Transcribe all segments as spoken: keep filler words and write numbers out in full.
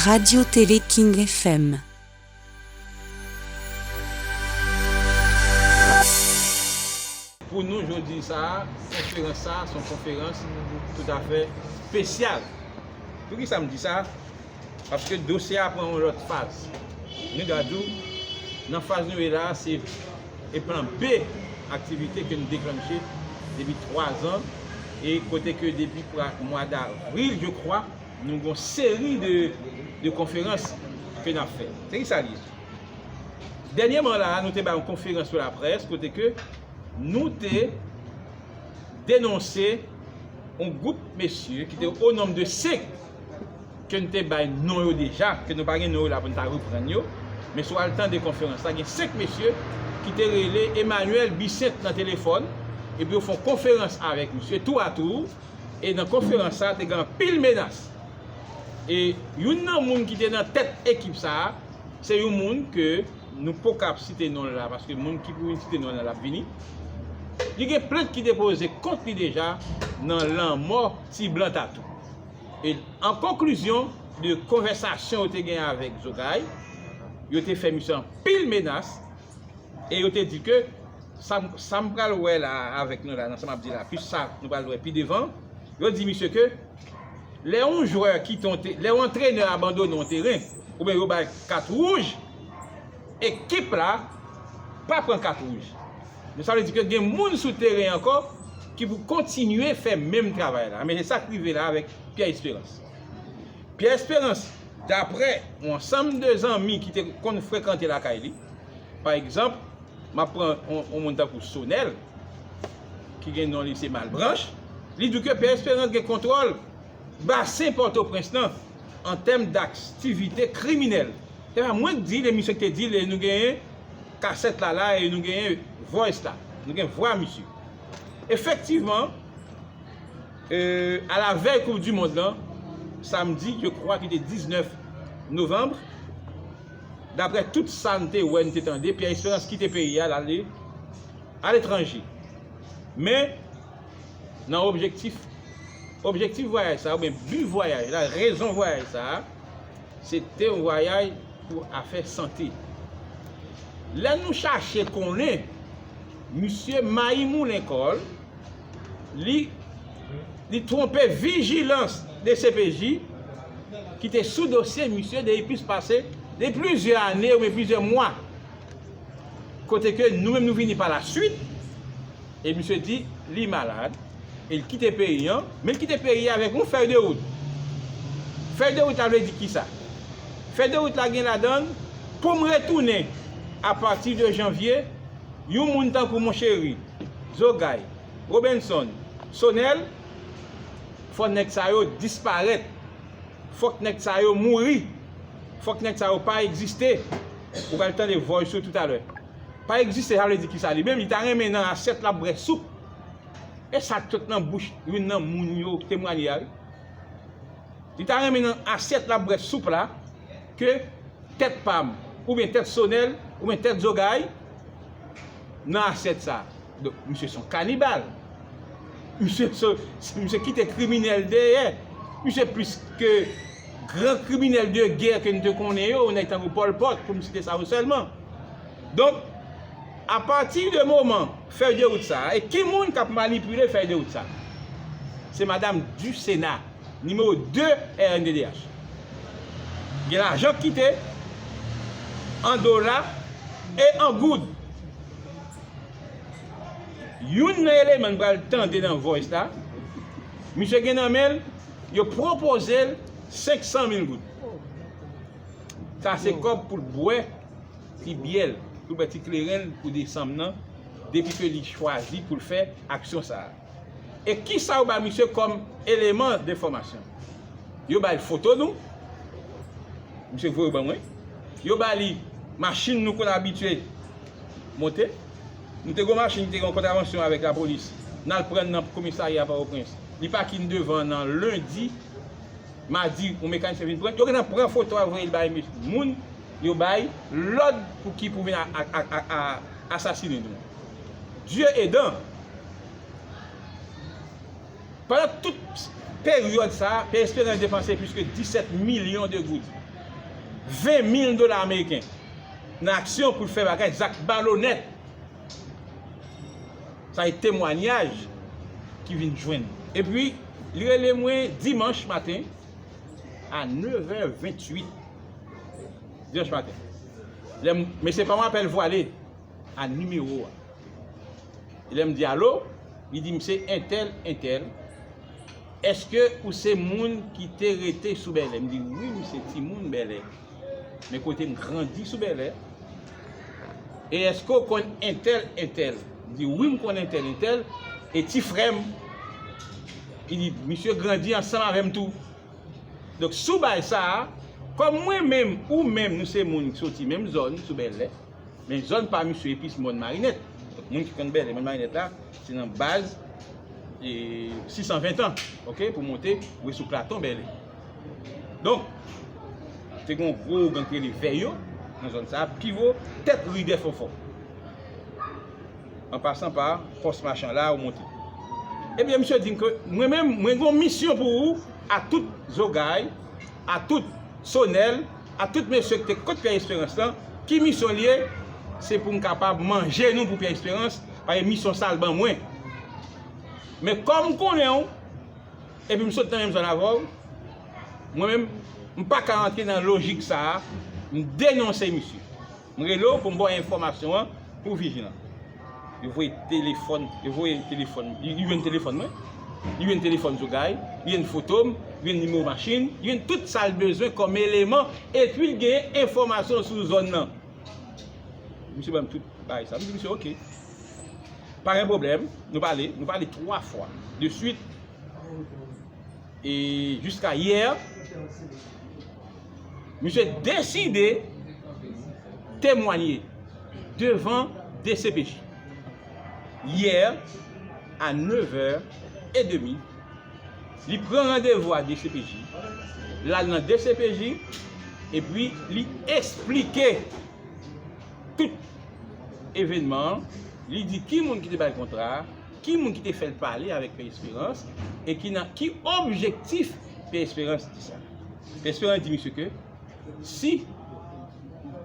Radio Télé King F M. Pou nou, jodi sa a, konferans sa a se yon konferans toutafè espesyal. Poukisa m di sa? Paske dosye a pran yon lòt faz. Nou ka di w, nan faz nou ye la, se e plan B aktivite ke nou deklanche depi twa zan, e kote ke depi pra- mwa davril, je crois, nou gen yon seri de, de konferans ke n ap fè. Se ki sa l ye? Dènyèman la, nou te bay yon konferans pou laprès kote ke nou te denonse yon gwoup mesye ki te o nonm de senk ke n te bay non yo deja, ke nou pa gen non yo la pou n ta reprann yo. Men si w al tande konferans la, gen senk mesye ki te rele Emmanuel Bissainthe nan telefòn, epi yo fè yon konferans avèk misye tou a tou, e nan konferans sa, te gen anpil menas. E youn nan moun ki te nan tèt ekip sa a, se yon moun ke nou poko ap site non l la, paske moun ki pou vin site non l la, l ap vini. Li gen plent ki depoze kont li deja nan lanmò Ti Blan Tatou. E an konklizyon de konvèsasyon yo te gen avèk Zogay, yo te fè misye anpil menas, e yo te di ke sa, sa m pral wè la avèk nou la, nan sa m ap di la, plis sa nou pral wè pi devan, yo di misye ke lè yon jwè kite yon te- lè yon antrenè abandone yon teren, oubyen yo bay kat wouj, ekip la pa pran kat wouj. Men sa vle di ke gen moun sou teren ankò ki pou kontinye fè menm travay la. Men se sa k rive la avèk Pierre Espérance. Pierre Espérance, daprè yon ansanm de zanmi ki te konn frekante lakay li, pa egzanp, m ap pran yon, yon moun tankou Sonèl, ki gen non li se Malbranche, li di ke Pierre Espérance gen kontwòl basen Pòtoprens lan an tèm daktivite kriminèl. Se pa mwen k di l, e misye k te di l, e nou genyen kasèt la la, e nou genyen voice la, nou gen vwa misye. Efektivman, euh, alavèy Koup di Mond lan, samdi, je crois ki te diznèf novanm, daprè tout sa n te wè, n te tande, Pierre Espérance kite peyi a, l ale aletranje. Men, nan objektif, objektif vwayaj sa, oubyen bi vwayaj la, rezon vwayaj sa, se te yon vwayaj pou afè sante. Lè nou chache konnen, misye mayi moulen kò l, li, li twonpe vijilans D C P J ki te sou dosye misye depi plis pase, depi plizyè ane oubyen plizyè mwa. Kote ke nou menm nou vini pa la swit, e misye di li malad, e l kite peyi an, men l kite peyi an avèk yon fèy de wout. Fèy de wout la vle di kisa? Fèy de wout la gen ladan l, pou m retounen apati de janvye, yon moun tankou Moncheri, Zogay, Robenson, Sonèl, fò nèg sa yo disparèt. Fòk nèg sa yo mouri. Fòk nèg sa yo pa egziste. Ou pral tande voice yo toutalè. Pa egziste, sa vle di kisa li menm? Li ta renmen nan asyèt l ap bwè soup. E sa t sot nan bouch youn nan moun yo temwanye a, wi. Li ta renmen nan asyèt l ap bwè soup la, ke tèt pa m, oubyen tèt Sonèl, oubyen tèt Zogay, nan asyèt sa. Donk, misye se yon kanibal. Misye se, misye kite kriminèl dèyè. Misye plis ke gran kriminèl de gè ke n te konnen yo, nèg tankou Pòl Pòt, pou m site sa yo sèlman. Donk, apati de moman fèy de wout sa, e ki moun k ap manipile fèy de wout sa? Se madanm Ducena, nimewo de R N D D H. Gen lajan k kite an dola e an goud. Youn nan eleman n pral tande nan voice la, misye gen nan men l, yo pwopoze l senk san mil goud. Sa se kòb pou l bwè ti byè l, pou l bwè ti kleren l pou desanm nan, depi ke li chwazi pou l fè aksyon sa a. E kisa yo ba misye kòm eleman de enfòmasyon? Yo ba l foto nou. Misye voye yo ban mwen. Yo ba li machin nou konn abitye monte. Nou te gen yon machin ki te gen yon kontravansyon avèk lapolis. N al pran l nan komisarya Pòtoprens. Li pake n devan nan lendi. Madi, yon mekanisyen vin pran l. Yo gentan pran foto a voye l bay mes- moun. Yo bay lòd pou ki pou vin a- a- a- a- a- asasinen nou. Dye edan, pandan tout peryòd sa a, Pierre Espérance depanse plis ke disèt milyon de goud. ven mil dola ameriken nan aksyon pou l fè bagay, zak malonèt. Sa e temwanyaj ki vin jwenn. Epi, li rele mwen dimanch maten a nèv è ventuit. Dimanch maten. Lè m, mesye pa yon apèl vwale a nimewo a. E lè m di alo, li di m se entèl, entèl. Èske ou se moun ki te rete sou Bèlè? M di wi, m se timoun Bèlè. Men kote m grandi sou Bèlè. E èske w konn entèl, entèl? M di wi, m konn entèl, entèl. E ti frè m, li di misye grandi ansanm avè m tou. Donk, sou baz sa a, kòm mwen menm, ou menm, nou se moun ki soti menm zòn sou Bèlè, men zòn pa misye epis Mòn Marinèt. Donk, moun ki konn Bèlè, Mòn Marinèt la, se nan baz e, sis san ven an, oke, pou monte, rive sou Platon Bèlè. Donk, te gen yon gwo gang ki rele Vèyo nan zòn sa a, pi wo, tèt ri Dèfonfò. An pasan pa pòs machan la, ou monte. Ebyen, misye di m ke mwen menm, mwen gen yon misyon pou ou, a tout Zogay, a tout Sonèl, a tout mesye ki te kot Pyè Esperans lan, ki misyon l ye? Se pou m kapab manje nou pou Pyè Esperans, paske misyon sa l ban mwen. Men kòm m konnen w, epi m sot nan menm zòn avè w, mwen menm, m pa ka rantre nan lojik sa a, m denonse misye. M rele w pou m ba w enfòmasyon an pou w vijilan. Yo voye telefòn, yo voye telefòn, li, li jwenn telefòn mwen, li jwenn telefòn Zogay, li jwenn foto m, li jwenn nimewo machin, li jwenn tout sa l bezwen kòm eleman, epi l genyen enfòmasyon sou zòn nan. Misye ban m tout bagay sa. M di misye, oke. Pa gen pwoblèm, nou pale, nou pale twa fwa de swit. E jiska yè, misye deside temwanye devan D C P J. Yè, a nèv è edmi, li pran randevou a D C P J, l al nan D C P J, epi li esplike tout evènman an, li di ki moun ki te ba l kontra a, ki moun ki te fè l pale avèk Pyè Esperans, e ki nan, ki objektif Pyè Esperans di sa. Pyè Esperans di misye ke si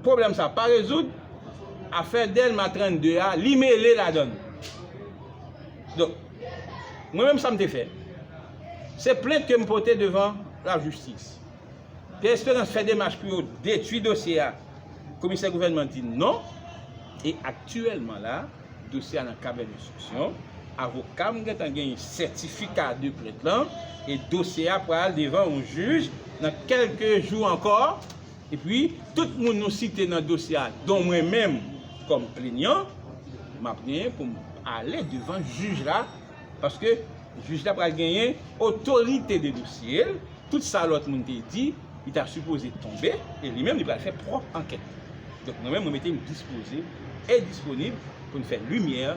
pwoblèm sa pa rezoud, afè Dèlma trannde a, li mele ladan l. Donk, mwen menm sa m te fè, se plent ke m pote devan lajistis. Pyè Esperans fè demach pou yo detwi dosye a. Komisè gouvènman di non. E aktyèlman la, dosye a nan kabinè enstriksyon. Avoka m gentan genyen sètifika de plent lan. E dosye a pral devan yon jij nan kèlke jou ankò. Epi, tout moun nou site nan dosye a, don mwen menm kòm plenyan, m ap genyen pou m ale devan jij la. Paske jij la pral genyen otorite de dosye l, tout sa lòt moun te di, li ta sipoze tonbe, e li menm li pral fè pwòp ankèt. Donk, mwen menm, mwen mete m dispoze e disponib pou n fè limyè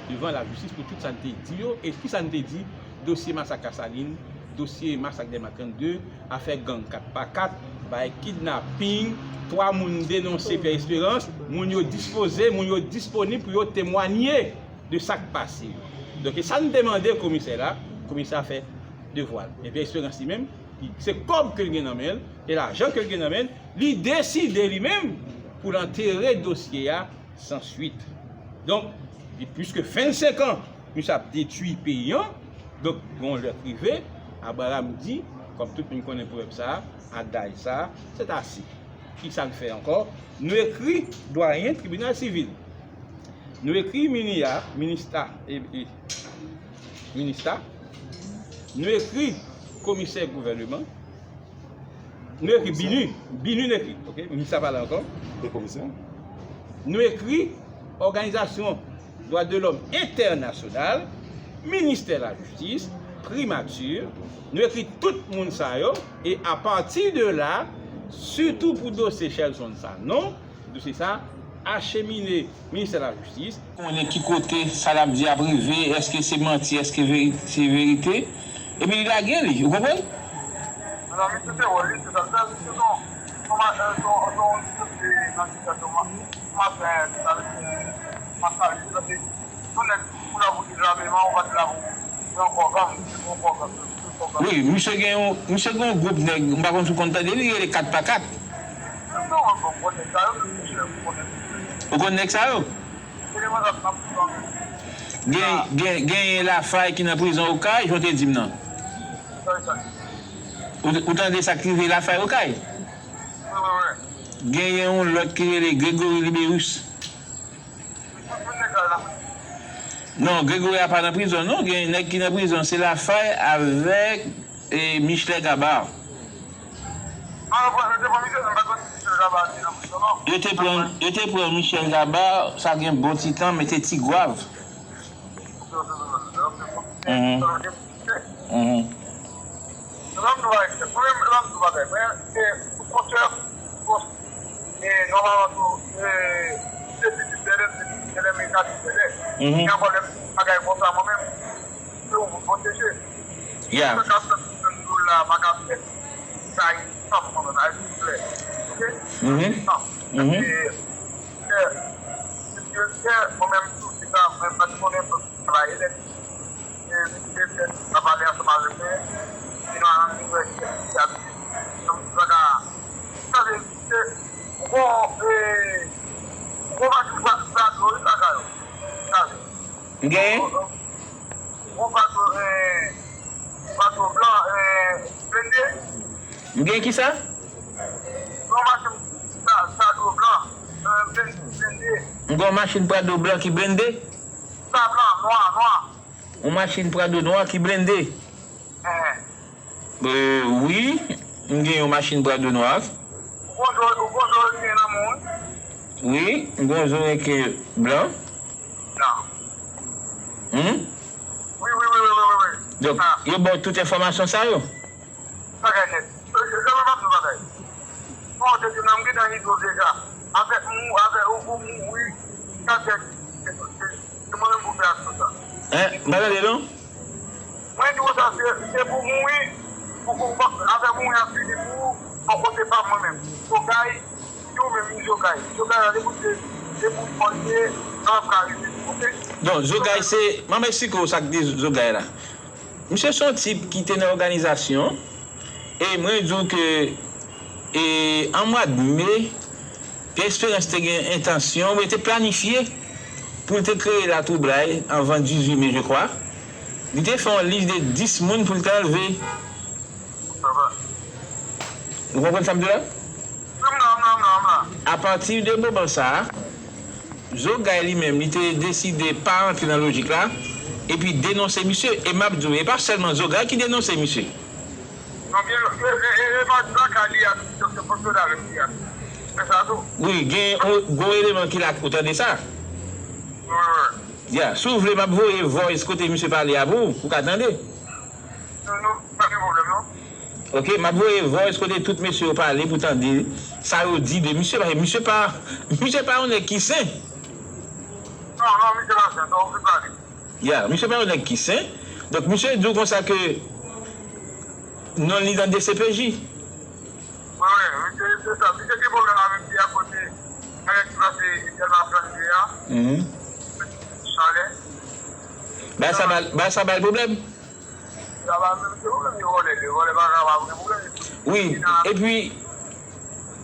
devan lajistis pou tout sa n te di yo. E ki sa n te di? Dosye masak Kasalin, dosye masak Dèlma trannde, afè gang kat pa kat, bay kidnaping, twa moun denonse Pyè Esperans, moun yo dispoze, moun yo disponib pou yo temwanye de sa k pase yo. Donk, e sa n te mande komisè la, komisè a fè devwa l. Men Pyè Esperans li menm, li, se kòb ke l gen nan men l, e lajan ke l gen nan men l, li deside li menm pou l antere dosye a san swit. Donk, li plis ke vennsenk an, misye ap detwi peyi an. Donk, gon lè k rive, Abraram di, kòm tout moun konnen pwovèb sa a, adaj sa a, c'est assez. Ki sa n fè ankò? Nou ekri dwayen tribinal sivil. Nou ekri minia, minista, e, e, minista. Nou ekri komisè gouvèneman. Nou ekri BINUH. BINUH nou ekri. Oke, minista pa la ankò. E komisè? Nou ekri òganizasyon dwa de lòm entènasyonal, ministè lajistis, primati. Nou ekri tout moun sa yo. E apati de la, sitou pou dosye Shelson Sanon, dosye sa achemine ministè lajistis. Konnen ki kote sa l ap di ap rive, èske se manti, èske veri-, se verite, epi li lage li, ou konprann? Non, misye se wòl li, se sa l fè, misye se yon, se yon ma-, euh, se yon, se yon, se yon, se yon, se yon ma-, masen, sa vle di, masen, sa vle di, yon nèg pou la pou di laveman, ou pa di la pou, pou yon kò gang, pou yon kò gang, pou yon kò gang. Wi, misye gen yon, misye gen yon gwoup nèg, m pa konn si w konn tande li, rele kat pa kat. Ou konn nèg sa yo? Gen, gen, genyen Lafay ki nan prizon Okay, jan w te di m nan. Ou, ou tande sa k rive Lafay Okay? Genyen yon lòt ki rele Gregory Liberus. Non, Gregory a pa nan prizon, non. Gen nèg ki nan prizon, se Lafay avèk e Michelet Gabar. Yo te pran, yo te pran Michel Gabar, sa gen bon ti tan, mete Ti Gwav. Mhm. Mhm. Mhm. Yeah. Mhm. Mhm. M gen? M gen ki sa? M gen yon machin Prado blan ki blende. Yon machin Prado nwa ki blende. Euh, wi, m gen yon machin Prado nwa. Wi, m gen yon Zorenke blan. Hmm? Donk, yo ba w tout enfòmasyon sa yo? Hein? M pa tande non. Mwen di w sa, se, se pou mouri, pou, pou, pou, afè mouri a fini pou ou, bò kote pa mwen menm. Zogay, di w menm, Zogay. Zogay la, depi w te, depi w fò l ye, sa p ap ka rive, oke? Donk, Zogay se, m ap eksplike w sa k di Zogay la. Misye se yon tip ki te nan òganizasyon, e mwen di w ke, e, an mwa de me, Pierre Espérance te gen entansyon, oubyen te planifye pou l te kreye latwoublay anvan dizuit me, je crois. Li te fè yon lis de dis moun pou l te anlve. Ou konprann sa m di w la? Apati de moman sa a, Zogay li menm, li te deside pa antre nan lojik la, epi denonse misye. E m ap di w, e pa sèlman Zogay ki denonse misye. Non, gen, e, e, e, e pa lakay li a, Doktè Fòk Soda menm li a. Men sa tou. Wi, gen yon gwo eleman ki la, ou tande sa? Wi, wi. Ya, si w vle, m ap voye voice kote misye pale a pou ou, pou w ka tande. Non, non, pa gen pwoblèm, non. Oke, m ap voye voice kote tout mesye yo pale pou tande sa yo di de misye, paske misye pa, misye pa yon nèg ki sen. Non, non, misye pa sen, sa w vle pale. Ya, misye pa yon nèg ki sen. Donk, misye di w konsa ke non li nan D C P J. Wi, wi, misye, se sa. Misye gen pwoblèm avèk li akoz de bagay ki pase Dèlma trannde a. Mhm. Chalè. Bagay sa ba l, bagay sa ba l pwoblèm? Sa ba l menm se pwoblèm, li vòlè, li vòlè, pa ka pa gen pwoblèm. Wi, epi,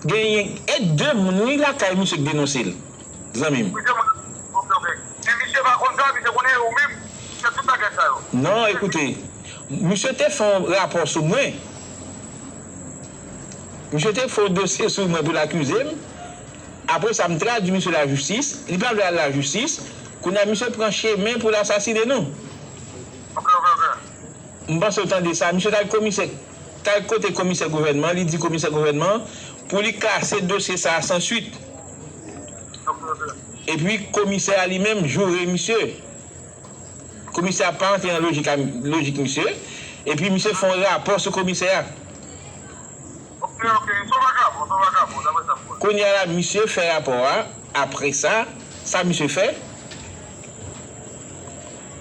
genyen, e de moun, wi, lakay misye k denonse l, zanmi m. Wi, de moun. Oke, oke. Men misye pa konn sa, misye konnen yo menm, misye tout bagay sa yo. Non, ekoute, misye te fè yon rapò sou mwen. Misye te fè yon dosye sou mwen pou l akize m. Apre sa, m tradui misye lajistis. Li pa vle al lajistis. Kounye a, misye pran chemen pou l asasinen nou. Oke, oke, oke. M panse w tande sa. Misye t al komisè, t al kote komisè gouvènman, li di komisè gouvènman pou li klase dosye sa a san swit. Epi komisè a li menm joure misye. Komisè a pa antre nan lojik a, lojik misye. Epi misye fè yon rapò sou komisè a. Oke, oke, se yon vagabon, se yon vagabon, daprè sa m kwè. Kounye a la, misye fè rapò a, apre sa, sa misye fè,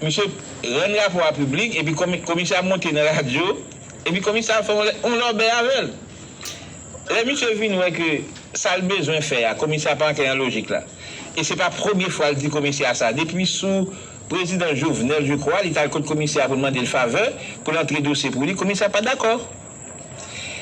misye rann rapò a piblik, epi komi-, komisè a monte nan radyo, epi komisè a fè yon lè-, yon lòbèy avè l. Lè misye vin wè ke sa l bezwen fè a, komisè a pa antre nan lojik la. E se pa premye fwa l di komisè a sa. Depi sou prezidan Jovenel, je crois, li t al kot komisè a pou l mande l favè, pou l antre dosye pou li, komisè a pa dakò.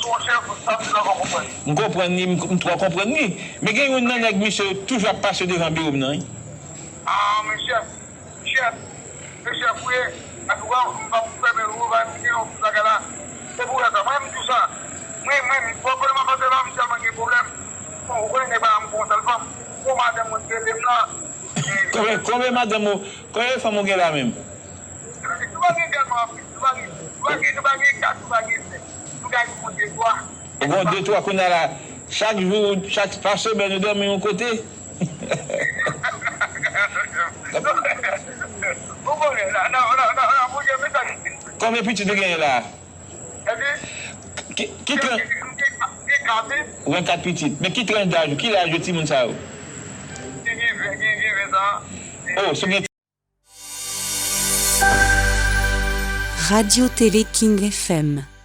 sou yon chèf, sa m di la pa konprann. M konprann li, m, m twò konprann li. Men gen youn nan nèg misye toujou ap pase devan biwo m nan, wi. Ah, men chèf, chèf, men chèf, wi. Antouka, m p ap fèmen l, ou va di yon ti bagay la. Se pou wè sa, mwen, m di w sa. Mwen, mwen, m, w ap konnen m ap antre la, m tèlman gen pwoblèm. Bon, ou konnen nèg pa m kontan l fanm. Bon, madanm mwen rele m la. Konbyen, konbyen madanm ou, konbyen fanm ou gen la menm? Nou pa gen tèlman anpil, nou pa gen, nou pa gen, nou pa gen kat, nou pa gen sèt. Nou ka gen de twa. Ou gen de twa kounye a la, chak jou, chak, pa semèn ou dòmi yon kote? Ou konnen, la, nan, nan, nan, nan, Bondye, men sa ki. Konbyen pitit ou genyen la? Epi, ki, ki tranch? Gen kat, gen kat, wi. Ou gen kat pitit. Men ki tranch daj ou? Ki laj yo timoun sa yo? Gen, gen ven, gen, gen ven tan. Oh, si w gen. Radio Télé King F M.